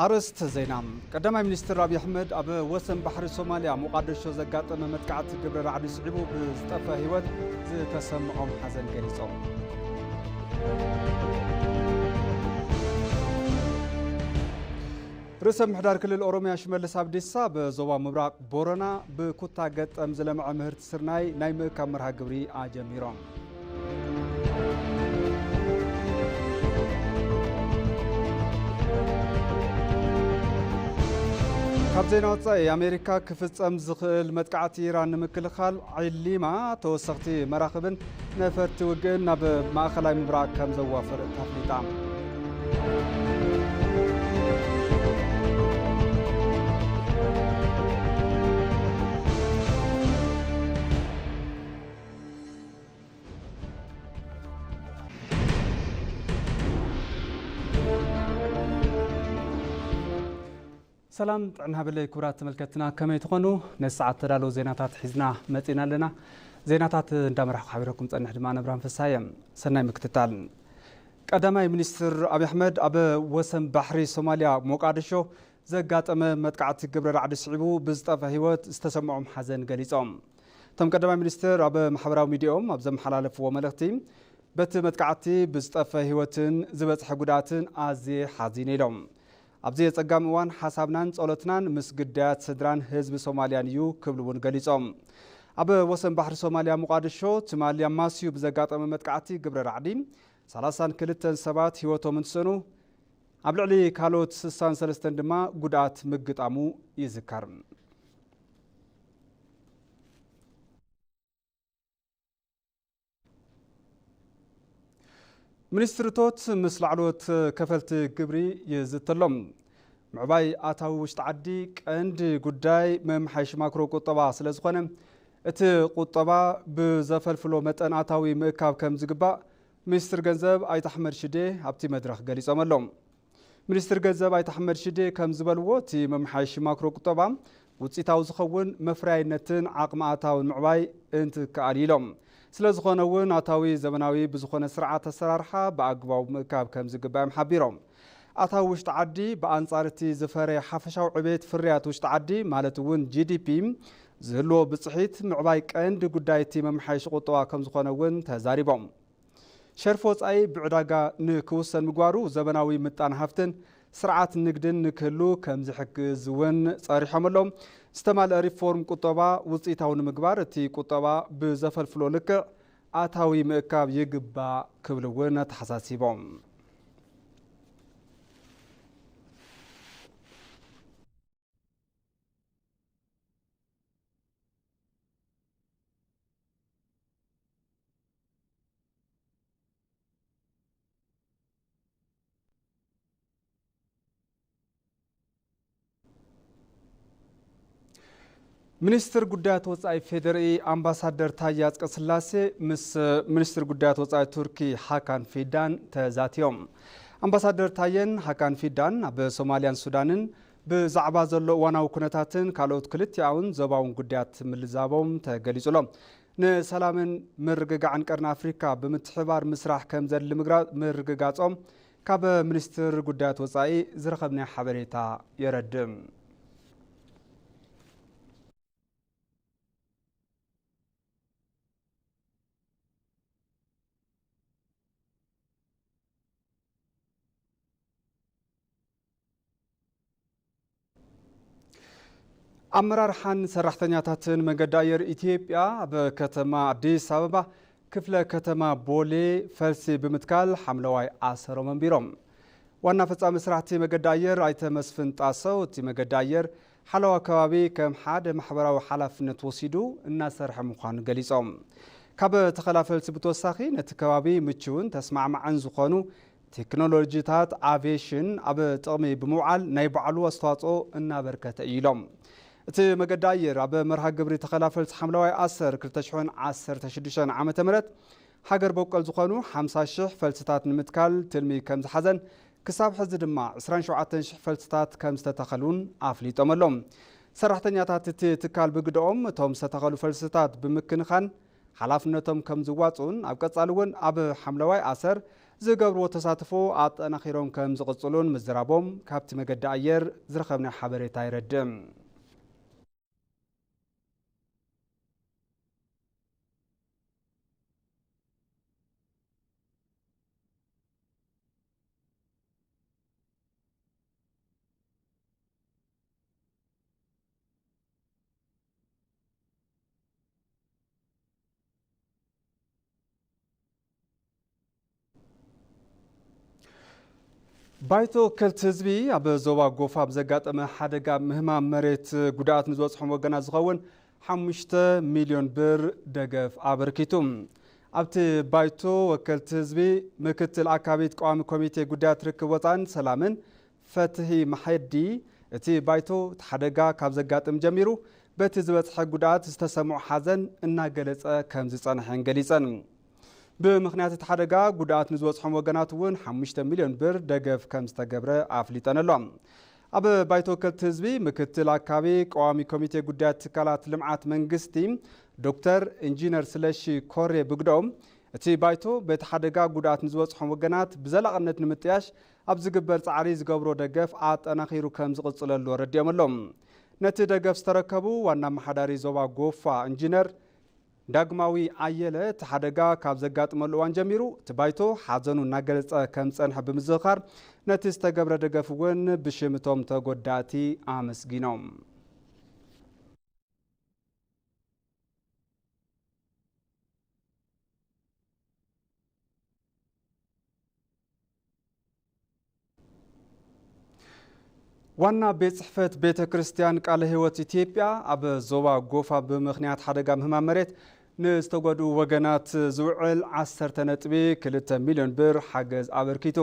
ኣርእስተ ዜና። ቀዳማይ ሚኒስትር ኣብይ ኣሕመድ ኣብ ወሰን ባሕሪ ሶማልያ ሞቓድሾ ዘጋጠመ መጥቃዕቲ ግብረ ራዕዲ ስዒቡ ብዝጠፍአ ህይወት ዝተሰምዖም ሓዘን ገሊጾም። ርእሰ ምሕዳር ክልል ኦሮሚያ ሽመልስ ኣብዲሳ ኣብ ዞባ ምብራቕ ቦረና ብኩታ ገጠም ዝለምዐ ምህርቲ ስርናይ ናይ ምእካብ መርሃ ግብሪ ኣጀሚሮም። ካብ ዜና ወጻኢ፣ ኣሜሪካ ክፍጸም ዝኽእል መጥቃዕቲ ኢራን ንምክልኻል ዕሊማ ተወሰኽቲ መራኽብን ነፈርቲ ውግእን ናብ ማእኸላይ ምብራቕ ከም ዘዋፍር ተፍሊጣ። ሰላም ጥዕና ሃበለይ ክቡራት ተመልከትና፣ ከመይ ትኾኑ? ነዚ ሰዓት ተዳለዉ ዜናታት ሒዝና መጺና ኣለና። ዜናታት እንዳመራሕኩ ሓቢረኩም ጸንሕ ድማ ነብራም ፍሳየ። ሰናይ ምክትታል። ቀዳማይ ሚኒስትር ኣብይ ኣሕመድ ኣብ ወሰን ባሕሪ ሶማልያ ሞቃዲሾ ዘጋጠመ መጥቃዕቲ ግብረ ራዕዲ ስዒቡ ብዝጠፍአ ህይወት ዝተሰምዖም ሓዘን ገሊጾም። እቶም ቀዳማይ ሚኒስትር ኣብ ማሕበራዊ ሚዲያኦም ኣብ ዘመሓላለፍዎ መልእኽቲ፣ በቲ መጥቃዕቲ ብዝጠፍአ ህይወትን ዝበጽሐ ጉድኣትን ኣዝየ ሓዚነ ኢሎም። ኣብዚ የጸጋሚ እዋን ሓሳብናን ጸሎትናን ምስ ግዳያት ስድራን ህዝቢ ሶማልያን እዩ ክብሉ እውን ገሊጾም። ኣብ ወሰን ባሕሪ ሶማልያ ሞቃዲሾ ትማሊ ኣማስዩ ብዘጋጠመ መጥቃዕቲ ግብረ ራዕዲ ሰላሳን ክልተን ሰባት ህይወቶም እንትስእኑ፣ ኣብ ልዕሊ ካልኦት ስሳን ሰለስተን ድማ ጉድኣት ምግጣሙ ይዝከር። ሚኒስትሪ እቶት ምስ ላዕለዎት ከፈልቲ ግብሪ ይዝተሎም። ምዕባይ ኣታዊ ውሽጢ ዓዲ ቀንዲ ጉዳይ መምሓይሽ ማክሮ ቁጠባ ስለ ዝኾነ፣ እቲ ቁጠባ ብዘፈልፍሎ መጠን ኣታዊ ምእካብ ከም ዝግባእ ሚኒስትር ገንዘብ ኣይተ ኣሕመድ ሽዴ ኣብቲ መድረኽ ገሊጾም ኣለዉ። ሚኒስትር ገንዘብ ኣይተ ኣሕመድ ሽዴ ከም ዝበልዎ፣ እቲ መምሓይሽ ማክሮ ቁጠባ ውፅኢታዊ ዝኸውን መፍረያይነትን ዓቕሚ ኣታውን ምዕባይ እንትከኣል ኢሎም። ስለ ዝኾነ እውን ኣታዊ ዘመናዊ ብዝኾነ ስርዓት ኣሰራርሓ ብኣግባቡ ምእካብ ከም ዝግባእ እዮም ሓቢሮም። ኣታዊ ውሽጢ ዓዲ ብኣንጻር እቲ ዝፈረየ ሓፈሻዊ ዕቤት ፍርያት ውሽጢ ዓዲ ማለት እውን ጂ ዲ ፒ ዝህልዎ ብፅሒት ምዕባይ ቀንዲ ጉዳይ እቲ መምሓይሽ ቁጠባ ከም ዝኾነ እውን ተዛሪቦም። ሸርፊ ወጻኢ ብዕዳጋ ንክውሰን ምግባሩ ዘበናዊ ምጣነ ሃፍትን ስርዓት ንግድን ንክህሉ ከም ዝሕግዝ እውን ጸሪሖም ኣለዉ። ዝተማልአ ሪፎርም ቁጠባ ውጽኢታዊ ንምግባር እቲ ቁጠባ ብዘፈልፍሎ ልክዕ ኣታዊ ምእካብ ይግባእ ክብሉ እውን ኣተሓሳሲቦም። ሚኒስትር ጉዳያት ወጻኢ ፌዴሪኢ ኣምባሳደር ታየ ኣጽቀስላሴ ምስ ሚኒስትር ጉዳያት ወጻኢ ቱርኪ ሃካን ፊዳን ተዛትዮም። ኣምባሳደር ታየን ሃካን ፊዳን ኣብ ሶማልያን ሱዳንን ብዛዕባ ዘሎ እዋናዊ ኩነታትን ካልኦት ክልቲኣውን ዞባውን ጉዳያት ምልዛቦም ተገሊጹ ኣሎ። ንሰላምን ምርግጋዕን ቀርኒ ኣፍሪካ ብምትሕብባር ምስራሕ ከም ዘድሊ ምግራ-፣ ምርግጋጾም ካብ ሚኒስትር ጉዳያት ወጻኢ ዝረኸብናዮ ሓበሬታ የረድእ። ኣመራርሓን ሰራሕተኛታትን መንገዲ ኣየር ኢትዮጵያ ኣብ ከተማ ኣዲስ ኣበባ ክፍለ ከተማ ቦሌ ፈልሲ ብምትካል ሓምለዋይ ኣሰሮም ኣንቢሮም። ዋና ፈጻሚ ስራሕቲ መገዲ ኣየር ኣይተ መስፍን ጣሰው፣ እቲ መገዲ ኣየር ሓለዋ ከባቢ ከም ሓደ ማሕበራዊ ሓላፍነት ወሲዱ እናሰርሐ ምዃኑ ገሊጾም። ካብ ተኸላ ፈልሲ ብተወሳኺ ነቲ ከባቢ ምችውን ተስማዕማዕን ዝኾኑ ቴክኖሎጂታት ኣቪዬሽን ኣብ ጥቕሚ ብምውዓል ናይ ባዕሉ ኣስተዋፅኦ እናበርከተ እዩ ኢሎም። እቲ መገዲ ኣየር ኣብ መርሃ ግብሪ ተኸላ ፈልሲ ሓምለዋይ ኣሰር ክልተ ሽሕን ዓሰርተ ሽዱሽተን ዓመተ ምህረት ሃገር በቆል ዝኾኑ ሓምሳ ሽሕ ፈልስታት ንምትካል ትልሚ ከም ዝሓዘን ክሳብ ሕዚ ድማ ዕስራን ሸውዓተን ሽሕ ፈልስታት ከም ዝተተኸሉን ኣፍሊጦም ኣለዉ። ሰራሕተኛታት እቲ ትካል ብግደኦም፣ እቶም ዝተተኸሉ ፈልስታት ብምክንኻን ሓላፍነቶም ከም ዝዋፅኡን ኣብ ቀፃሊ እውን ኣብ ሓምለዋይ ኣሰር ዝገብርዎ ተሳትፎ ኣጠናኺሮም ከም ዝቕጽሉን ምዝራቦም ካብቲ መገዲ ኣየር ዝረኸብናዮ ሓበሬታ የረድእ። ባይቶ ወከልቲ ህዝቢ ኣብ ዞባ ጎፋ ብዘጋጠመ ሓደጋ ምህማም መሬት ጉድኣት ንዝበፅሖም ወገናት ዝኸውን ሓሙሽተ ሚልዮን ብር ደገፍ ኣበርኪቱ። ኣብቲ ባይቶ ወከልቲ ህዝቢ ምክትል ኣካቢት ቀዋሚ ኮሚቴ ጉዳያት ርክብ ወፃእን ሰላምን ፈትሂ ማሐዲ፣ እቲ ባይቶ እቲ ሓደጋ ካብ ዘጋጥም ጀሚሩ በቲ ዝበፅሐ ጉድኣት ዝተሰምዖ ሓዘን እናገለፀ ከም ዝፀንሐን ገሊፀን። ብምኽንያት እቲ ሓደጋ ጉድኣት ንዝበፅሖም ወገናት እውን ሓሙሽተ ሚልዮን ብር ደገፍ ከም ዝተገብረ ኣፍሊጠን ኣሎ። ኣብ ባይቶ ወከልቲ ህዝቢ ምክትል ኣካቢ ቀዋሚ ኮሚቴ ጉዳያት ትካላት ልምዓት መንግስቲ ዶክተር ኢንጂነር ስለሺ ኮሬ ብግደኦም፣ እቲ ባይቶ በቲ ሓደጋ ጉድኣት ንዝበፅሖም ወገናት ብዘላቕነት ንምጥያሽ ኣብ ዝግበር ጻዕሪ ዝገብሮ ደገፍ ኣጠናኺሩ ከም ዝቕጽለሉ ኣረዲኦም ኣለዉ። ነቲ ደገፍ ዝተረከቡ ዋና ኣመሓዳሪ ዞባ ጎፋ ኢንጂነር ዳግማዊ ኣየለ፣ እቲ ሓደጋ ካብ ዘጋጥመሉ እዋን ጀሚሩ እቲ ባይቶ ሓዘኑ እናገለጸ ከም ዝጸንሐ ብምዝኽኻር፣ ነቲ ዝተገብረ ደገፍ እውን ብሽም እቶም ተጎዳእቲ ኣመስጊኖም። ዋና ቤት ጽሕፈት ቤተ ክርስቲያን ቃለ ሕይወት ኢትዮጵያ ኣብ ዞባ ጎፋ ብምኽንያት ሓደጋ ምህማም መሬት ንዝተጎድኡ ወገናት ዝውዕል ዓሰርተ ነጥቢ ክልተ ሚልዮን ብር ሓገዝ ኣበርኪቱ።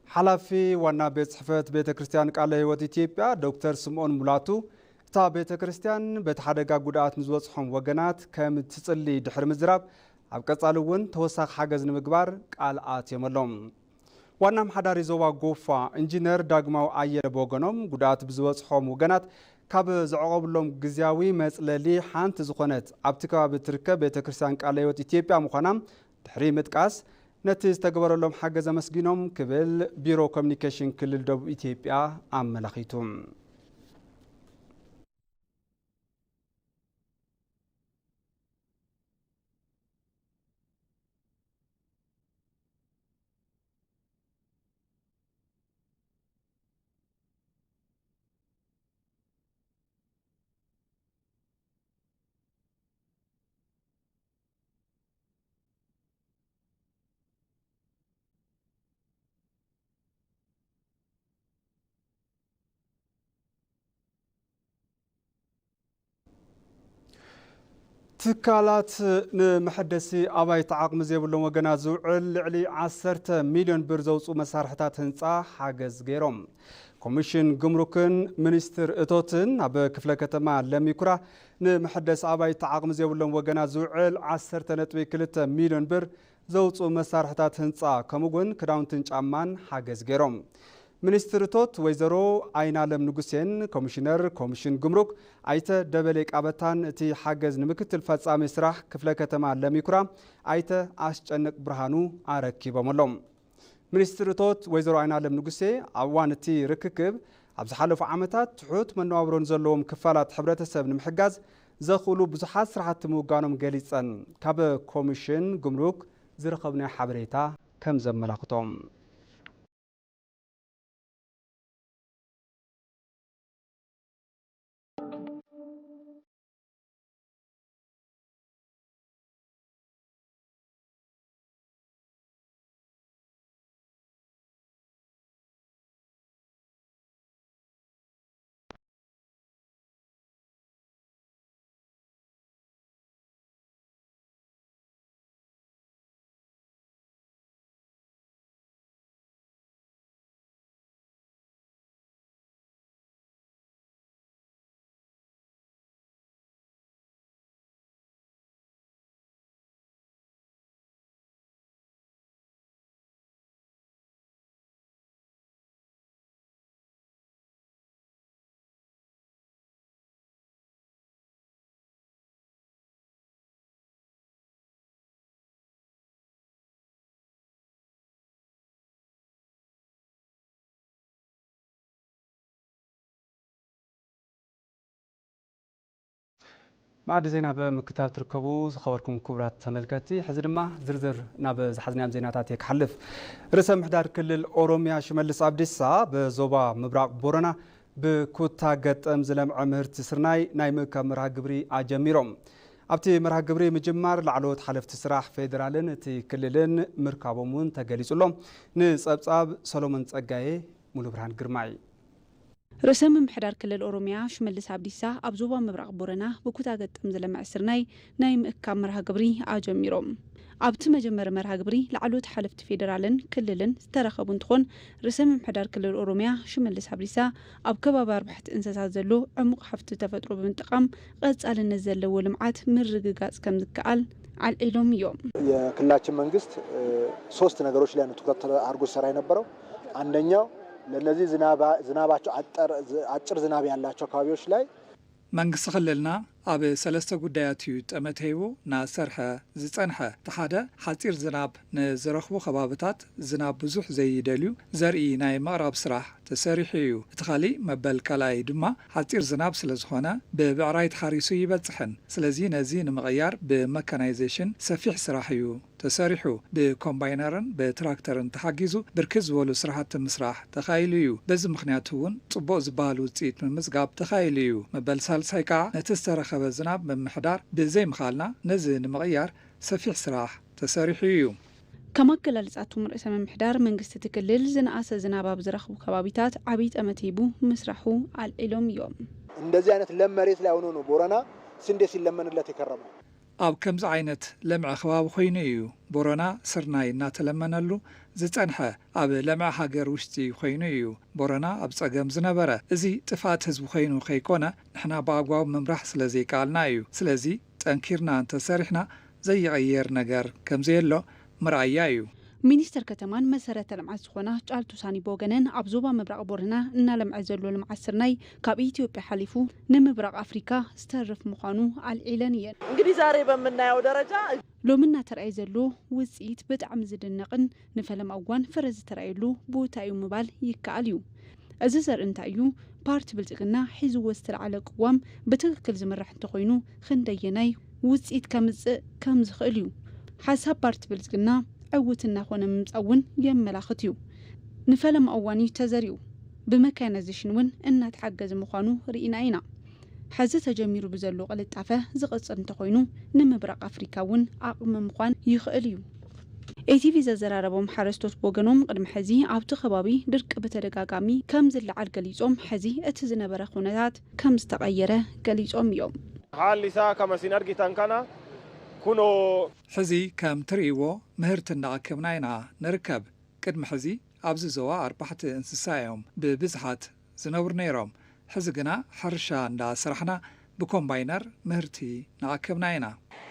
ሓላፊ ዋና ቤት ጽሕፈት ቤተ ክርስቲያን ቃለ ሕይወት ኢትዮጵያ ዶክተር ስምኦን ሙላቱ፣ እታ ቤተ ክርስቲያን በቲ ሓደጋ ጉድኣት ንዝበጽሖም ወገናት ከም ትጽሊ ድሕሪ ምዝራብ፣ ኣብ ቀጻሊ እውን ተወሳኺ ሓገዝ ንምግባር ቃል ኣትዮም ኣለዉ። ዋና ኣመሓዳሪ ዞባ ጎፋ ኢንጂነር ዳግማዊ ኣየለ ብወገኖም፣ ጉድኣት ብዝበጽሖም ወገናት ካብ ዘዕቆብሎም ግዝያዊ መጽለሊ ሓንቲ ዝኾነት ኣብቲ ከባቢ እትርከብ ቤተ ክርስቲያን ቃለ ሕይወት ኢትዮጵያ ምዃና ድሕሪ ምጥቃስ፣ ነቲ ዝተገበረሎም ሓገዝ ኣመስጊኖም ክብል ቢሮ ኮሚኒኬሽን ክልል ደቡብ ኢትዮጵያ ኣመላኺቱ። ትካላት ንመሐደሲ ኣባይቲ ዓቕሚ ዘይብሎም ወገናት ዝውዕል ልዕሊ ዓሰርተ ሚልዮን ብር ዘውፅኡ መሳርሕታት ህንፃ ሓገዝ ገይሮም። ኮሚሽን ጉምሩክን ሚኒስትር እቶትን ኣብ ክፍለ ከተማ ለሚኩራ ንመሐደሲ ኣባይቲ ዓቕሚ ዘይብሎም ወገናት ዝውዕል ዓሰርተ ነጥቢ ክልተ ሚልዮን ብር ዘውፅኡ መሳርሕታት ህንፃ ከምኡ እውን ክዳውንትን ጫማን ሓገዝ ገይሮም። ሚኒስትር እቶት ወይዘሮ ኣይናለም ንጉሴን ኮሚሽነር ኮሚሽን ጉምሩክ ኣይተ ደበሌ ቃበታን እቲ ሓገዝ ንምክትል ፈጻሚ ስራሕ ክፍለ ከተማ ለሚኩራ ኣይተ ኣስጨንቅ ብርሃኑ ኣረኪቦም ኣለዉ። ሚኒስትር እቶት ወይዘሮ ኣይናለም ንጉሴ ኣብ እዋን እቲ ርክክብ፣ ኣብ ዝሓለፉ ዓመታት ትሑት መነባብሮ ንዘለዎም ክፋላት ሕብረተሰብ ንምሕጋዝ ዘኽእሉ ብዙሓት ስራሕቲ ምውጋኖም ገሊጸን። ካብ ኮሚሽን ጉምሩክ ዝረኸብናዮ ሓበሬታ ከም ዘመላኽቶ። መኣዲ ዜና ብምክታብ ትርከቡ ዝኸበርኩም ክቡራት ተመልከትቲ፣ ሕዚ ድማ ዝርዝር ናብ ዝሓዝናዮም ዜናታት እየ ክሓልፍ። ርእሰ ምሕዳር ክልል ኦሮሚያ ሽመልስ ኣብዲሳ ብዞባ ምብራቕ ቦረና ብኩታ ገጠም ዝለምዐ ምህርቲ ስርናይ ናይ ምእካብ መርሃ ግብሪ ኣጀሚሮም። ኣብቲ መርሃ ግብሪ ምጅማር ላዕለዎት ሓለፍቲ ስራሕ ፌዴራልን እቲ ክልልን ምርካቦም እውን ተገሊጹ ኣሎ። ንጸብጻብ ሰሎሞን ጸጋዬ፣ ሙሉ ብርሃን ግርማይ። ርእሰ ምምሕዳር ክልል ኦሮሚያ ሽመልስ ኣብዲሳ ኣብ ዞባ ምብራቕ ቦረና ብኩታ ገጠም ዝለምዐ ስርናይ ናይ ምእካብ መርሃ ግብሪ ኣጀሚሮም። ኣብቲ መጀመሪ መርሃ ግብሪ ላዕለዎት ሓለፍቲ ፌዴራልን ክልልን ዝተረኸቡ እንትኾን፣ ርእሰ ምምሕዳር ክልል ኦሮሚያ ሽመልስ ኣብዲሳ ኣብ ከባቢ ኣርባሕቲ እንስሳት ዘሎ ዕሙቕ ሃፍቲ ተፈጥሮ ብምጥቃም ቀጻልነት ዘለዎ ልምዓት ምርግጋጽ ከም ዝከኣል ኣልዒሎም እዮም። የክልላችን መንግስት እ፣ ሶስት ነገሮች ላይ ነው ትኩረት አድርጎ ሲሰራ የነበረው። አንደኛው ለነዚህ ዝናባ- ዝናባቸው አጠር- ዝ- አጭር ዝናብ ያላቸው አካባቢዎች ላይ መንግስቲ ክልልና ኣብ ሰለስተ ጉዳያት እዩ ጠመተ ሂቡ እናሰርሐ ዝጸንሐ። እቲ ሓደ ሓጺር ዝናብ ንዝረኽቡ ከባብታት ዝናብ ብዙሕ ዘይደልዩ ዘርኢ ናይ ምቕራብ ስራሕ ተሰሪሑ እዩ። እቲ ካሊእ መበል ካልኣይ ድማ ሓጺር ዝናብ ስለ ዝኾነ ብብዕራይ ተሓሪሱ ይበጽሕን። ስለዚ ነዚ ንምቕያር ብመካናይዜሽን ሰፊሕ ስራሕ እዩ ተሰሪሑ። ብኮምባይነርን ብትራክተርን ተሓጊዙ ብርክት ዝበሉ ስራሕቲ ምስራሕ ተኻኢሉ እዩ። በዚ ምኽንያት እውን ጽቡቕ ዝበሃል ውፅኢት ምምዝጋብ ተኻኢሉ እዩ። መበል ሳልሳይ ከዓ ነቲ ዝተረኸበ ዝናብ ምምሕዳር ብዘይምኻልና ነዚ ንምቕያር ሰፊሕ ስራሕ ተሰሪሑ እዩ። ከም ኣገላልፃ እቶም ርእሰ ምምሕዳር፣ መንግስቲ እቲ ክልል ዝነኣሰ ዝናብ ኣብ ዝረኽቡ ከባቢታት ዓብዪ ጠመተ ሂቡ ምስራሑ ኣልዒሎም እዮም። እንደዚህ አይነት ለም መሬት ላይ ሆኖ ነው ቦረና ስንዴ ሲለመንለት የከረመው። ኣብ ከምዚ ዓይነት ለምዐ ከባቢ ኮይኑ እዩ ቦረና ስርናይ እናተለመነሉ ዝጸንሐ። ኣብ ለምዐ ሃገር ውሽጢ ኮይኑ እዩ ቦረና ኣብ ጸገም ዝነበረ። እዚ ጥፍኣት ህዝቢ ኮይኑ ከይኮነ ንሕና ብኣግባቡ ምምራሕ ስለ ዘይከኣልና እዩ። ስለዚ ጠንኪርና እንተሰሪሕና ዘይቕየር ነገር ከምዘየሎ መርኣያ እዩ። ሚኒስትር ከተማን መሰረተ ልምዓት ዝኾና ጫልቱ ሳኒ ብወገነን ኣብ ዞባ ምብራቕ ቦረና እናለምዐ ዘሎ ልምዓት ስርናይ ካብ ኢትዮጵያ ሓሊፉ ንምብራቕ ኣፍሪካ ዝተርፍ ምዃኑ ኣልዒለን እየን። እንግዲህ ዛሬ በምናየው ደረጃ ሎሚ እናተረኣየ ዘሎ ውፅኢት ብጣዕሚ ዝድነቕን ንፈለማ እዋን ፍረ ዝተረኣየሉ ቦታ እዩ ምባል ይከኣል እዩ። እዚ ዘርኢ እንታይ እዩ? ፓርቲ ብልፅግና ሒዝዎ ዝተለዓለ ቅዋም ብትክክል ዝምራሕ እንተኾይኑ ክንደየናይ ውፅኢት ከምፅእ ከም ዝኽእል እዩ። ሓሳብ ፓርቲ ብልፅግና ዕውት እናኾነ ምምፃእ እውን የመላኽት እዩ። ንፈለማ እዋን እዩ ተዘሪኡ። ብመካናይዜሽን እውን እናተሓገዘ ምዃኑ ርኢና ኢና። ሕዚ ተጀሚሩ ብዘሎ ቅልጣፈ ዝቕፅል እንተኾይኑ ንምብራቕ ኣፍሪካ እውን ዓቕሚ ምዃን ይኽእል እዩ። ኤቲቪ ዘዘራረቦም ሓረስቶት ብወገኖም ቅድሚ ሕዚ ኣብቲ ከባቢ ድርቂ ብተደጋጋሚ ከም ዝለዓል ገሊፆም፣ ሕዚ እቲ ዝነበረ ኩነታት ከም ዝተቐየረ ገሊፆም እዮም። Haalli isaa akkuma isin argitan kana kunoo. ሕዚ ከም ትርእይዎ ምህርቲ እንዳኣከብና ኢና ንርከብ። ቅድሚ ሕዚ ኣብዚ ዞባ ኣርባሕቲ እንስሳ እዮም ብብዝሓት ዝነብሩ ነይሮም። ሕዚ ግና ሕርሻ እንዳሰራሕና ብኮምባይነር ምህርቲ ንኣከብና ኢና።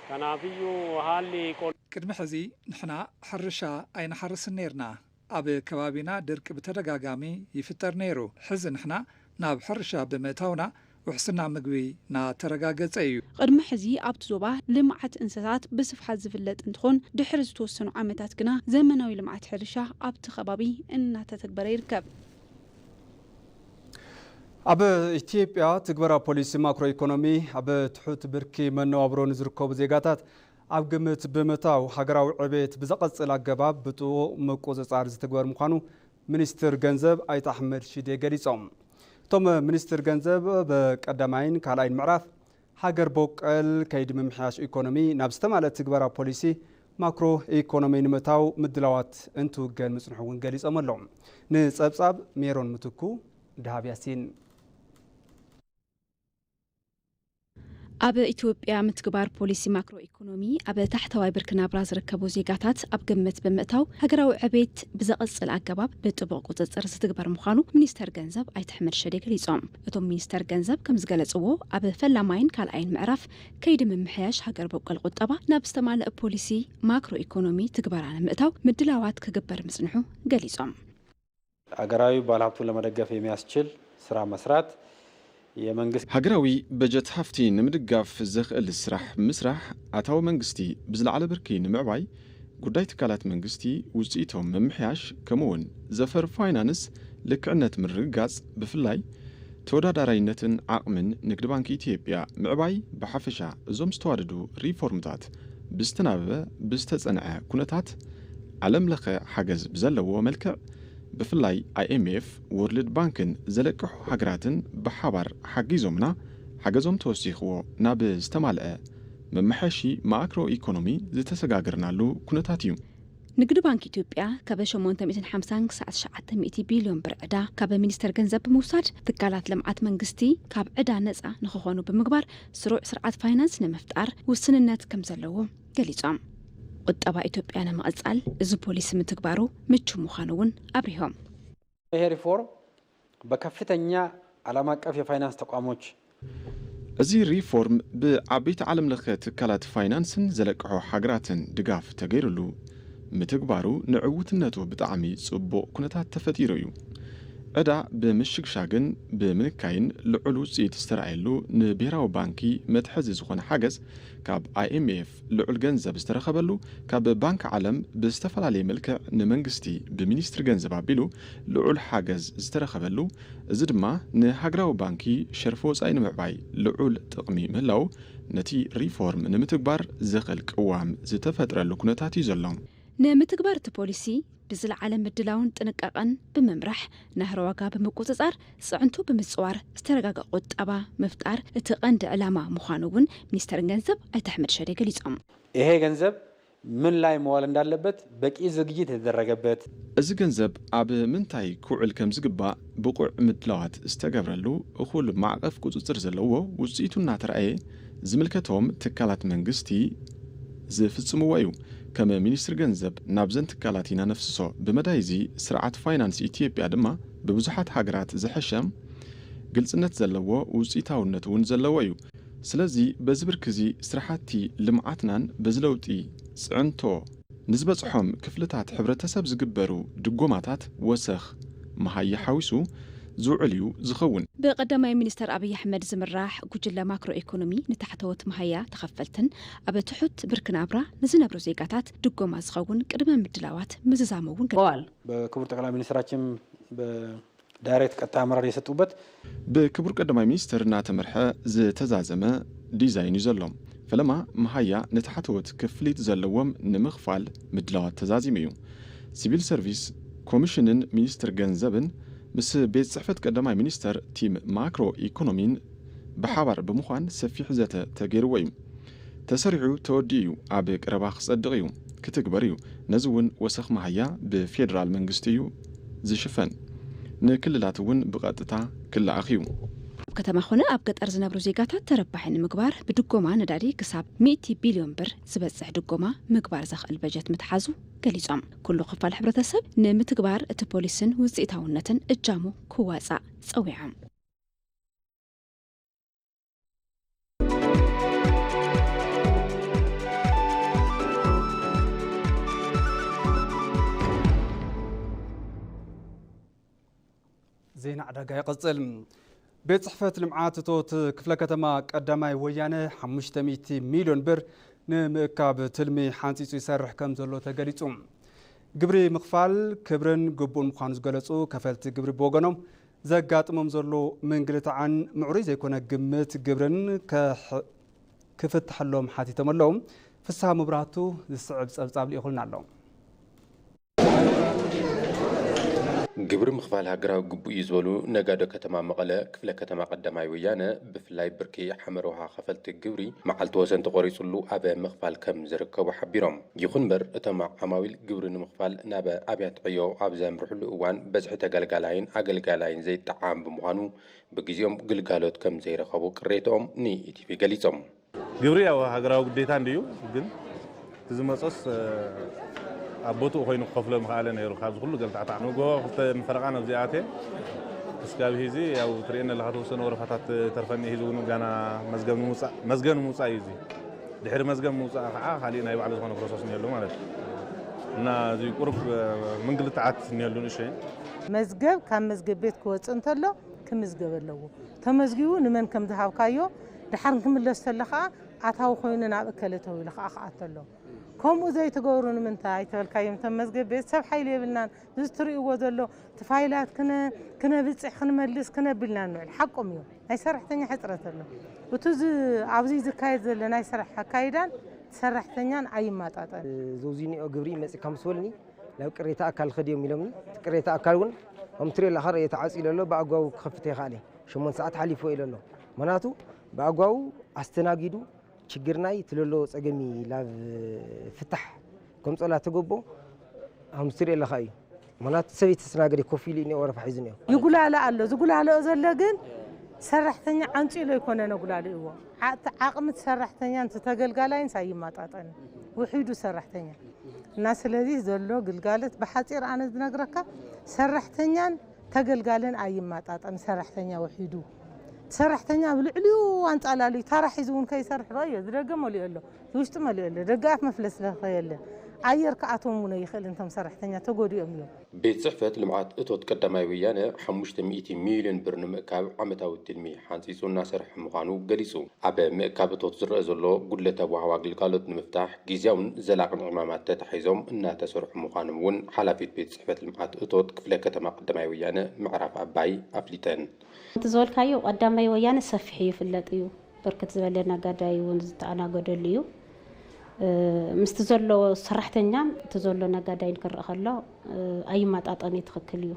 Kanaafiyyuu haalli qonna. ቅድሚ ሕዚ ንሕና ሕርሻ ኣይንሓርስን ነይርና። ኣብ ከባቢና ድርቂ ብተደጋጋሚ ይፍጠር ነይሩ። ሕዚ ንሕና ናብ ሕርሻ ብምእታውና ውሕስና ምግቢ እናተረጋገጸ እዩ። ቅድሚ ሕዚ ኣብቲ ዞባ ልምዓት እንስሳት ብስፍሓት ዝፍለጥ እንትኾን፣ ድሕሪ ዝተወሰኑ ዓመታት ግና ዘመናዊ ልምዓት ሕርሻ ኣብቲ ከባቢ እናተተግበረ ይርከብ። ኣብ ኢትዮጵያ ትግበራ ፖሊሲ ማክሮ ኢኮኖሚ ኣብ ትሑት ብርኪ መነባብሮ ንዝርከቡ ዜጋታት ኣብ ግምት ብምእታው ሃገራዊ ዕቤት ብዘቐጽል ኣገባብ ብጥቡቕ ምቁጽጻር ዝትግበር ምዃኑ ሚኒስትር ገንዘብ ኣይተ ኣሕመድ ሽዴ ገሊጾም። እቶም ሚኒስትር ገንዘብ በቀዳማይን ካልኣይን ምዕራፍ ሃገር በቀል ከይዲ ምምሕያሽ ኢኮኖሚ ናብ ዝተማልአ ትግበራ ፖሊሲ ማክሮ ኢኮኖሚ ንምእታው ምድላዋት እንትውገን ምጽንሑ እውን ገሊጾም ኣለዉ። ንጸብጻብ ሜሮን ምትኩ ደሃብ ያሲን። ኣብ ኢትዮጵያ ምትግባር ፖሊሲ ማክሮ ኢኮኖሚ ኣብ ታሕተዋይ ብርኪ ናብራ ዝርከቡ ዜጋታት ኣብ ግምት ብምእታው ሃገራዊ ዕቤት ብዘቐጽል ኣገባብ ብጥቡቕ ቁጽጽር ዝትግበር ምዃኑ ሚኒስተር ገንዘብ ኣይተ ኣሕመድ ሸዴ ገሊጾም። እቶም ሚኒስተር ገንዘብ ከም ዝገለጽዎ ኣብ ፈላማይን ካልኣይን ምዕራፍ ከይዲ ምምሕያሽ ሃገር በቀል ቁጠባ ናብ ዝተማልአ ፖሊሲ ማክሮ ኢኮኖሚ ትግበራ ንምእታው ምድላዋት ክግበር ምጽንሑ ገሊጾም። ሀገራዊ ባለሀብቱን ለመደገፍ የሚያስችል ስራ መስራት የመንግስት ሃገራዊ በጀት ሃፍቲ ንምድጋፍ ዘኽእል ስራሕ ምስራሕ ኣታዊ መንግስቲ ብዝለዓለ ብርኪ ንምዕባይ ጉዳይ ትካላት መንግስቲ ውፅኢቶም ምምሕያሽ ከምኡውን ዘፈር ፋይናንስ ልክዕነት ምርግጋፅ ብፍላይ ተወዳዳራይነትን ዓቕምን ንግዲ ባንኪ ኢትዮጵያ ምዕባይ ብሓፈሻ እዞም ዝተዋደዱ ሪፎርምታት ብዝተናበበ ብዝተጸንዐ ኩነታት ዓለም ለኸ ሓገዝ ብዘለዎ መልክዕ ብፍላይ ኣይኤምኤፍ፣ ወርልድ ባንክን ዘለቅሑ ሃገራትን ብሓባር ሓጊዞምና ሓገዞም ተወሲኽዎ ናብ ዝተማልአ መመሓየሺ ማክሮ ኢኮኖሚ ዝተሰጋገርናሉ ኩነታት እዩ። ንግዲ ባንክ ኢትዮጵያ ካብ ሸሞንተ ሚእትን ሓምሳን ክሳዕ ትሽዓተ ሚእቲ ቢልዮን ብር ዕዳ ካብ ሚኒስቴር ገንዘብ ብምውሳድ ትካላት ልምዓት መንግስቲ ካብ ዕዳ ነፃ ንክኾኑ ብምግባር ስሩዕ ስርዓት ፋይናንስ ንምፍጣር ውስንነት ከም ዘለዎ ገሊጾም። ቁጠባ ኢትዮጵያ ንምቕጻል እዚ ፖሊሲ ምትግባሩ ምቹ ምዃኑ እውን ኣብሪሆም። ይሄ ሪፎርም በከፍተኛ ዓለም አቀፍ የፋይናንስ ተቋሞች እዚ ሪፎርም ብዓበይቲ ዓለም ለኸ ትካላት ፋይናንስን ዘለቅሖ ሃገራትን ድጋፍ ተገይሩሉ ምትግባሩ ንዕውትነቱ ብጣዕሚ ጽቡቕ ኩነታት ተፈጢሩ እዩ። ዕዳ ብምሽግሻግን ብምንካይን ልዑል ውጽኢት ዝተረኣየሉ ንብሄራዊ ባንኪ መትሐዚ ዝኾነ ሓገዝ ካብ ኣይኤምኤፍ ልዑል ገንዘብ ዝተረኸበሉ ካብ ባንክ ዓለም ብዝተፈላለየ መልክዕ ንመንግስቲ ብሚኒስትሪ ገንዘብ ኣቢሉ ልዑል ሓገዝ ዝተረኸበሉ እዚ ድማ ንሃገራዊ ባንኪ ሸርፊ ወጻኢ ንምዕባይ ልዑል ጥቕሚ ምህላው ነቲ ሪፎርም ንምትግባር ዘኽእል ቅዋም ዝተፈጥረሉ ኩነታት እዩ ዘሎ። ንምትግባር እቲ ፖሊሲ ብዝለዓለ ምድላውን ጥንቃቐን ብምምራሕ ናህሪ ዋጋ ብምቁፅፃር ፅዕንቶ ብምፅዋር ዝተረጋገ ቁጠባ ምፍጣር እቲ ቀንዲ ዕላማ ምዃኑ እውን ሚኒስተር ገንዘብ ኣይተ ኣሕመድ ሸዴ ገሊፆም። ይሄ ገንዘብ ምን ላይ መዋል እንዳለበት በቂ ዝግጅት የተደረገበት። እዚ ገንዘብ ኣብ ምንታይ ክውዕል ከም ዝግባእ ብቑዕ ምድላዋት ዝተገብረሉ እኹል ማዕቐፍ ቁፅፅር ዘለዎ ውፅኢቱ እናተረኣየ ዝምልከቶም ትካላት መንግስቲ ዝፍፅምዎ እዩ። ከም ሚኒስትሪ ገንዘብ ናብዘን ትካላት ኢና ነፍስሶ። ብመዳይ እዚ ስርዓት ፋይናንስ ኢትዮጵያ ድማ ብብዙሓት ሃገራት ዝሐሸ ግልፅነት ዘለዎ ውፅኢታውነት እውን ዘለዎ እዩ። ስለዚ በዚ ብርኪ እዚ ስራሕቲ ልምዓትናን በዚ ለውጢ ፅዕንቶ ንዝበፅሖም ክፍልታት ሕብረተሰብ ዝግበሩ ድጎማታት ወሰኽ መሃያ ሓዊሱ ዝውዕል እዩ ዝኸውን። ብቀዳማይ ሚኒስተር ኣብይ ኣሕመድ ዝምራሕ ጉጅለ ማክሮ ኢኮኖሚ ንታሕተዎት መሃያ ተኸፈልትን ኣብ ትሑት ብርኪ ናብራ ንዝነብሩ ዜጋታት ድጎማ ዝኸውን ቅድመ ምድላዋት ምዝዛሙ እውን ገ በክቡር ጠቅላይ ሚኒስትራችን ዳይሬክት ቀጥታ አመራር የሰጡበት። ብክቡር ቀዳማይ ሚኒስትር እናተመርሐ ዝተዛዘመ ዲዛይን እዩ ዘሎ። ፈለማ መሃያ ንታሕተዎት ክፍሊት ዘለዎም ንምኽፋል ምድላዋት ተዛዚሙ እዩ። ሲቪል ሰርቪስ ኮሚሽንን ሚኒስትር ገንዘብን ምስ ቤት ፅሕፈት ቀዳማይ ሚኒስተር ቲም ማክሮ ኢኮኖሚን ብሓባር ብምዃን ሰፊሕ ዘተ ተገይርዎ እዩ። ተሰሪሑ ተወዲኡ እዩ፣ ኣብ ቀረባ ክጸድቕ እዩ፣ ክትግበር እዩ። ነዚ እውን ወሰኽ መሃያ ብፌደራል መንግስቲ እዩ ዝሽፈን፣ ንክልላት እውን ብቐጥታ ክለኣኽ እዩ። ኣብ ከተማ ኾነ ኣብ ገጠር ዝነብሩ ዜጋታት ተረባሒ ንምግባር ብድጎማ ነዳዲ ክሳብ ሚእቲ ቢልዮን ብር ዝበጽሕ ድጎማ ምግባር ዘኽእል በጀት ምትሓዙ ገሊጾም። ኩሉ ክፋል ሕብረተሰብ ንምትግባር እቲ ፖሊስን ውፅኢታውነትን እጃሙ ክዋፃእ ፀዊዖም። ዜና ዕዳጋ ይቕጽል። ቤት ጽሕፈት ልምዓት እቶት ክፍለ ከተማ ቀዳማይ ወያነ ሓሙሽተ ሚእቲ ሚልዮን ብር ንምእካብ ትልሚ ሓንጺጹ ይሰርሕ ከም ዘሎ ተገሊጹ። ግብሪ ምኽፋል ክብርን ግቡእን ምዃኑ ዝገለጹ ከፈልቲ ግብሪ ብወገኖም ዘጋጥሞም ዘሎ ምንግልታዕን ምዕሩይ ዘይኮነ ግምት ግብርን ክፍተሐሎም ሓቲቶም ኣለዉ። ፍስሃ መብራህቱ ዝስዕብ ጸብጻብ ልኢኹልና ኣሎ። ግብሪ ምኽፋል ሃገራዊ ግቡእ እዩ ዝበሉ ነጋዶ ከተማ መቐለ ክፍለ ከተማ ቀዳማይ ወያነ ብፍላይ ብርኪ ሓመር ውሃ ከፈልቲ ግብሪ መዓልቲ ወሰን ተቖሪፅሉ ኣብ ምኽፋል ከም ዝርከቡ ሓቢሮም። ይኹን እምበር እቶም ዓማዊል ግብሪ ንምኽፋል ናብ ኣብያተ ዕዮ ኣብ ዘምርሕሉ እዋን በዝሒ ተገልጋላይን ኣገልጋላይን ዘይጠዓም ብምዃኑ ብግዜኦም ግልጋሎት ከም ዘይረኸቡ ቅሬትኦም ንኢቲቪ ገሊፆም። ግብሪ ያው ሃገራዊ ግዴታ እንድዩ ግን እቲ ዝመጾስ ኣብ ቦትኡ ኮይኑ ክኸፍሎ ምኽኣለ ነይሩ ካብዚ ኩሉ ገልታዕታዕ ንጎ ክልተ ፈረቓ ነብዚ ኣትየ እስካብ ሂዚ ያው ትርእየኒ ኣለኻ ተወሰነ ወረፋታት ተርፈኒ ሂዚ እውን ጋና መዝገብ ንምውፃእ መዝገብ ንምውፃእ እዩ እዚ ድሕሪ መዝገብ ምውፃእ ከዓ ካሊእ ናይ ባዕሉ ዝኾነ ፕሮሰስ እኒሀሉ ማለት እዩ እና እዚ ቁሩብ ምንግልታዓት እኒሀሉ ንእሸ መዝገብ ካብ መዝገብ ቤት ክወፅእ እንተሎ ክምዝገብ ኣለዎ ተመዝጊቡ ንመን ከም ዝሃብካዮ ድሓር ክምለስ ተሎ ከዓ ኣታዊ ኮይኑ ናብ እከለ ተው ኢሉ ከዓ ክኣቱ ኣሎ ከምኡ ዘይትገብሩ ንምንታይ ተበልካዮም፣ ተመዝገብ ቤተሰብ ሓይሊ የብልናን። እዚ ትርእይዎ ዘሎ እቲ ፋይላት ክነ-፣ ክነብፅሕ፣ ክንመልስ፣ ክነብልና ንውዕል። ሓቆም እዮም። ናይ ሰራሕተኛ ሕፅረት ኣሎ። እቲ ዝ-፣ ኣብዚ ዝካየድ ዘሎ ናይ ስራሕ ኣካይዳን ሰራሕተኛን ኣይማጣጠን። ዘውዚኒኦ ግብሪ መፂካ ምስ በሉኒ ናብ ቅሬታ ኣካል ኸድዮም ኢሎምኒ። እቲ ቅሬታ ኣካል እውን ከም ትሪኦ ኣለኻ ርእየ ተዓፂሉ ኣሎ፣ ብኣግባቡ ክኸፍት ኣይከኣለ። ሸሞንተ ሰዓት ሓሊፎ ኢሎ ኣሎ። ምኽንያቱ ብኣግባቡ ኣስተናጊዱ ችግርናይ ትለሎ ጸገሚ ላብ ፍታሕ ከምጸላ ተገቦ ኣምስትሪ ኣለኻ እዩ። ምኽንያቱ ሰበይቲ ተስተናገደ ኮፍ ኢሉ እኒኦ ወረፋ ሒዙ እኒኦ። ይጉላለ ኣሎ። ዝጉላለኦ ዘሎ ግን ሰራሕተኛ ዓንጺሎ ኣይኮነን ኣጉላሊእዎ። ዓቕቲ ዓቕሚ እቲ ሰራሕተኛን እቲ ተገልጋላይን ኣይማጣጠን። ውሒዱ ሰራሕተኛ እና ስለዚህ ዘሎ ግልጋሎት ብሓጺር ኣነ ዝነግረካ ሰራሕተኛን ተገልጋልን ኣይማጣጠን። ሰራሕተኛ ውሒዱ ሰራሕተኛ ኣብ ልዕሊኡ ኣንጻላልዩ ታራ ሒዙ እውን ከይሰርሕ ርእዮ። ዝደገ መሊኡ ኣሎ፣ ዝውሽጢ መሊኡ ኣሎ። ደገ ኣፍ መፍለስ ለኸ የለ። ኣየር ክኣትዎም እውን ኣይኽእልን። እቶም ሰራሕተኛ ተጎዲኦም እዮም። ቤት ጽሕፈት ልምዓት እቶት ቀዳማይ ወያነ ሓሙሽተ ሚእቲ ሚልዮን ብር ንምእካብ ዓመታዊ ትልሚ ሓንጺጹ እናሰርሐ ምዃኑ ገሊጹ። ኣብ ምእካብ እቶት ዝረአ ዘሎ ጉድለት ኣወሃህባ ግልጋሎት ንምፍታሕ ግዝያውን ዘላቕን ዕማማት ተታሒዞም እናተሰርሑ ምዃኖም እውን ሓላፊት ቤት ጽሕፈት ልምዓት እቶት ክፍለ ከተማ ቀዳማይ ወያነ ምዕራፍ ኣባይ ኣፍሊጠን። እቲ ዝበልካዮ ቀዳማይ ወያነ ሰፊሕ እዩ፣ ይፍለጥ እዩ። ብርክት ዝበለ ነጋዳይ እውን ዝተኣናገደሉ እዩ። እ፣ ምስቲ ዘሎ ሰራሕተኛን እቲ ዘሎ ነጋዳይን ክረአ ከሎ፣ እ፣ ኣይመጣጠን እዩ፣ ትኽክል እዩ።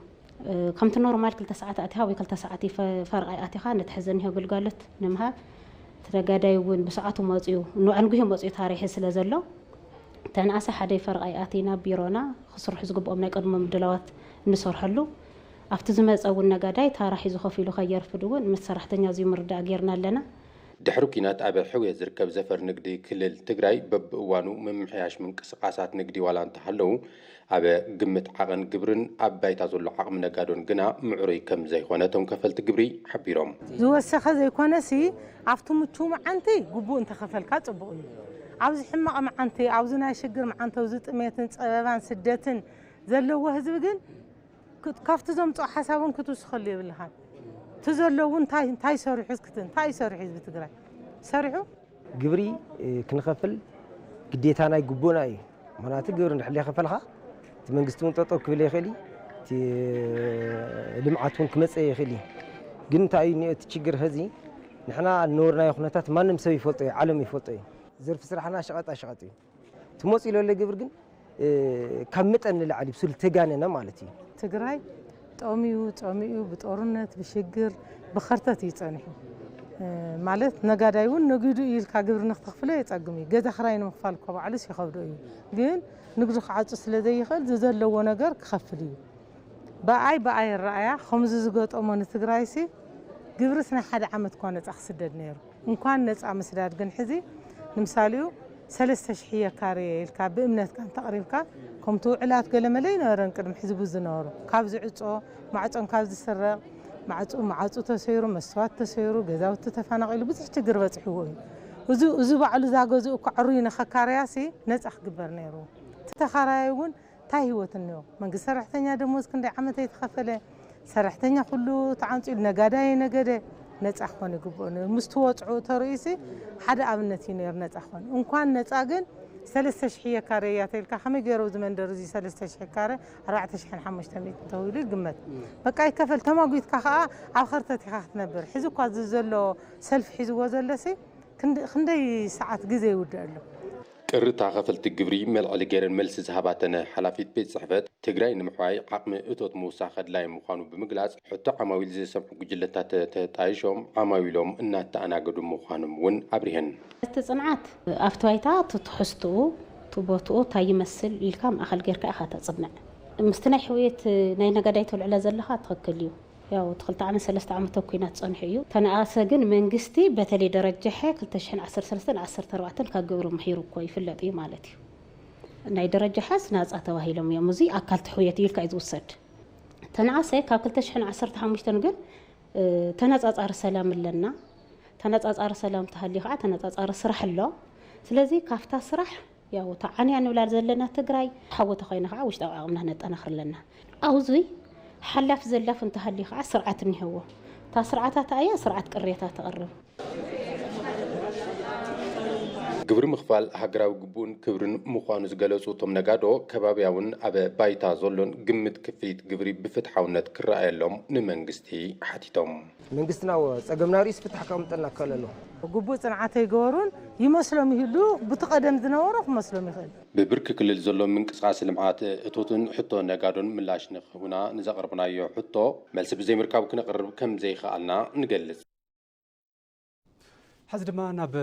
እ፣ ከምቲ ኖርማል ክልተ ሰዓት ኣቲኻ ወይ ክልተ ሰዓት ይፈ-፣ ፈርቓይ ኣቲኻ ነቲ ሕዚ እኒሆ ግልጋሎት ንምሃብ እቲ ነጋዳይ እውን ብሰዓቱ መፅዩ፣ ንዕንጉሂ መፅዩ ታሪሒ ስለ ዘሎ፣ ተንኣሰ ሓደ ፈርቓይ ኣቲና ቢሮና ክስርሑ ዝግብኦም ናይ ቅድመ ምድላዋት እንሰርሐሉ፣ ኣብቲ ዝመፀ እውን ነጋዳይ ታራ ሒዙ ከፊሉ ከየርፍድ እውን ምስ ሰራሕተኛ እዚ ምርዳእ ጌርና ኣለና። ድሕሪ ኲናት ኣብ ሕውየት ዝርከብ ዘፈር ንግዲ ክልል ትግራይ በብእዋኑ ምምሕያሽ ምንቅስቓሳት ንግዲ ዋላ እንተሃለዉ፣ ኣብ ግምት ዓቐን ግብርን ኣብ ባይታ ዘሎ ዓቕሚ ነጋዶን ግና ምዕሩይ ከም ዘይኮነ እቶም ከፈልቲ ግብሪ ሓቢሮም። ዝወሰኸ ዘይኮነሲ ኣብቲ ምቹው መዓንቲ ግቡእ እንተኸፈልካ ጽቡቕ እዩ። ኣብዚ ሕማቕ መዓንቲ፣ ኣብዚ ናይ ሽግር መዓንቲ፣ ኣብዚ ጥሜትን ጸበባን ስደትን ዘለዎ ህዝቢ ግን ክት-፣ ካብቲ ዘምጽኦ ሓሳብ እውን ክትውስኸሉ የብልኻን። እቲ ዘሎ እውን እንታይ፣ እንታይ ሰሪሑ እስክቲ፣ እንታይ እዩ ሰሪሑ ህዝቢ ትግራይ? ሰሪሑ? ግብሪ፣ እ፣ ክንኸፍል ግዴታ ናይ ግቡእና እዩ። ምኽንያቱ ግብሪ እንድሕር ዘይኸፈልካ እቲ መንግስቲ እውን ጠጠው ክብል ይኽእል እዩ። እቲ ልምዓት እውን ክመጽእ ይኽእል እዩ። ግን እንታይ እዩ እኒኦ እቲ ችግር ኸዚ? ንሕና ዝነበርናዮ ኩነታት ማንም ሰብ ይፈልጦ እዩ፣ ዓለም ይፈልጦ እዩ። ዘርፊ ስራሕና ሸቐጣ ሸቐጥ እዩ። ትመፅእ ዘሎ ግብር ግን፣ እ፣ ካብ መጠን ንላዕሊ ብስሉ ተጋነነ ማለት እዩ። ትግራይ ጠምዩ፣ ጸሚኡ፣ ብጦርነት፣ ብሽግር፣ ብኸርተት እዩ ጸኒሑ። እ፣ ማለት ነጋዳይ እውን ነጊዱ እዩ ኢልካ ግብሪ ንክትኽፍሎ የጸግም እዩ። ገዛ ክራይ ንምኽፋል እኮ ባዕሉስ ይኸብዶ እዩ። ግን ንግዱ ክዓጹ ስለ ዘይኽእል ዝዘለዎ ነገር ክኸፍል እዩ። ብኣይ ብኣይ ኣረኣያ ከምዚ ዝገጠሞ ንትግራይሲ ግብርስ ናይ ሓደ ዓመት እኳ ነጻ ክስደድ ነይሩ። እንኳን ነጻ ምስዳድ ግን ሕዚ ንምሳሌኡ ሰለስተ ሽሕ እየ ካሬ ኢልካ ብእምነትካ እንተቕሪብካ ከምቲ ውዕላት ገለመለ ይነበረን ቅድሚ ሕዚ ብዙ ዝነበሩ ካብ ዝዕጾ ማዕጾን ካብ ዝስረቕ ማዕጹ ማዕጹ ተሰይሩ መስትዋት ተሰይሩ ገዛውቲ ተፈናቒሉ ብዙሕ ችግር በፂሕዎ እዩ። እዚ እዚ ባዕሉ እዛ ገዝኡ እኳ ዕሩይ ንኸካረያሲ ነጻ ክግበር ነይሩ። እቲ ተኻራያይ እውን እንታይ ህይወት እኒኦ? መንግስቲ ሰራሕተኛ ደሞዝ ክንደይ ዓመት ኣይተኸፈለ? ሰራሕተኛ ኩሉ ተዓንጺሉ፣ ነጋዳይ ነገደ፣ ነጻ ክኾን ይግብኦ ነይሩ። ምስቲ ወጽዑ ተርእዩሲ ሓደ ኣብነት እዩ ነይሩ ነጻ ክኾን። እንኳን ነጻ ግን ሰለስተ ሽሕ እየ ካረ እያ ተልካ፣ ከመይ ገይሩ እዚ መንደር እዚ ሰለስተ ሽሕ ካረ ኣርባዕተ ሽሕን ሓሙሽተ ሚእትን ተባሂሉ ይግመት። በቃ ይከፈል፣ ተማጒትካ ከኣ ኣብ ኸርተት ኢኻ ክትነብር። ሕዚ እኳ እዚ ዘሎ ሰልፊ ሒዝዎ ዘለሲ ክንድ-፣ ክንደይ ሰዓት ግዜ ይውድእ ኣሎ? ቅርታ ከፈልቲ ግብሪ መልዕሊ ገይረን መልሲ ዝሃባ እተን ሓላፊት ቤት ጽሕፈት፣ ትግራይ ንምሕዋይ ዓቕሚ እቶት ምውሳኽ ኣድላዪ ምዃኑ ብምግላጽ፣ ሕቶ ዓማዊል ዘሰምዑ ጉጅለታት ተጣይሾም ዓማዊሎም እናተኣናገዱ ምዃኖም እውን ኣብሪሀን። እቲ ጽንዓት ኣብቲ ባይታ እቲ ትሕዝትኡ፣ እቲ ቦትኡ እንታይ ይመስል ኢልካ ማእኸል ጌርካ ኢኻ ተጽንዕ። ምስቲ ናይ ሕውየት ናይ ነጋዳይ ተልዕሎ ዘለኻ ትኽክል እዩ። ያው እቲ ክልተ ዓመት ሰለስተ ዓመት ኣብ ኲናት ጸኒሑ እዩ። ተነኣሰ ግን መንግስቲ በተለይ ደረጃ ሐ ክልተ ሽሕን ዓሰርተ ሰለስተን ዓሰርተ ኣርባዕተን ካብ ግብሪ ምሒሩ እኮ ይፍለጥ እዩ ማለት እዩ። ናይ ደረጃ ሐስ ናጻ ተባሂሎም እዮም። እዚ ኣካል ትሕውየት እዩ ኢልካ እዩ ዝውሰድ። ተነኣሰ ካብ ክልተ ሽሕን ዓሰርተ ሓሙሽተን ግን፣ እ፣ ተነጻጻሪ ሰላም ኣለና። ተነጻጻሪ ሰላም ተሃልዩ ከዓ ተነጻጻሪ ስራሕ ኣሎ። ስለዚ ካብታ ስራሕ ያው ተዓንያ ንብላ ዘለና ትግራይ ሓወ ተኾይና ከዓ ውሽጣዊ ዓቕምና ነጠናኽር ኣለና። ኣብዚ ሓላፍ ዘላፍ እንተሃልዩ ከዓ ስርዓት እኒሀዎ። እታ ስርዓት ኣታ እያ ስርዓት ቅሬታ ተቕርብ። ግብሪ ምኽፋል ሃገራዊ ግቡእን ክብርን ምዃኑ ዝገለጹ እቶም ነጋዶ፣ ከባብያውን ኣብ ባይታ ዘሎን ግምት ክፍሊት ግብሪ ብፍትሓውነት ክረኣየሎም ንመንግስቲ ሓቲቶም። መንግስትና ጸገምና ርእስ ፍታሕ ከቕምጠልና ክኸለሎ ግቡእ ጽንዓት ኣይገበሩን ይመስሎም ይህሉ። ብቲ ቀደም ዝነበሮ ክመስሎም ይኽእል። ብብርኪ ክልል ዘሎ ምንቅስቃስ ልምዓት እቶትን ሕቶ ነጋዶን ምላሽ ንክህቡና ንዘቕርብናዮ ሕቶ መልሲ ብዘይምርካብ ክነቕርብ ከም ዘይኸኣልና ንገልጽ። ሕዚ ድማ ናብ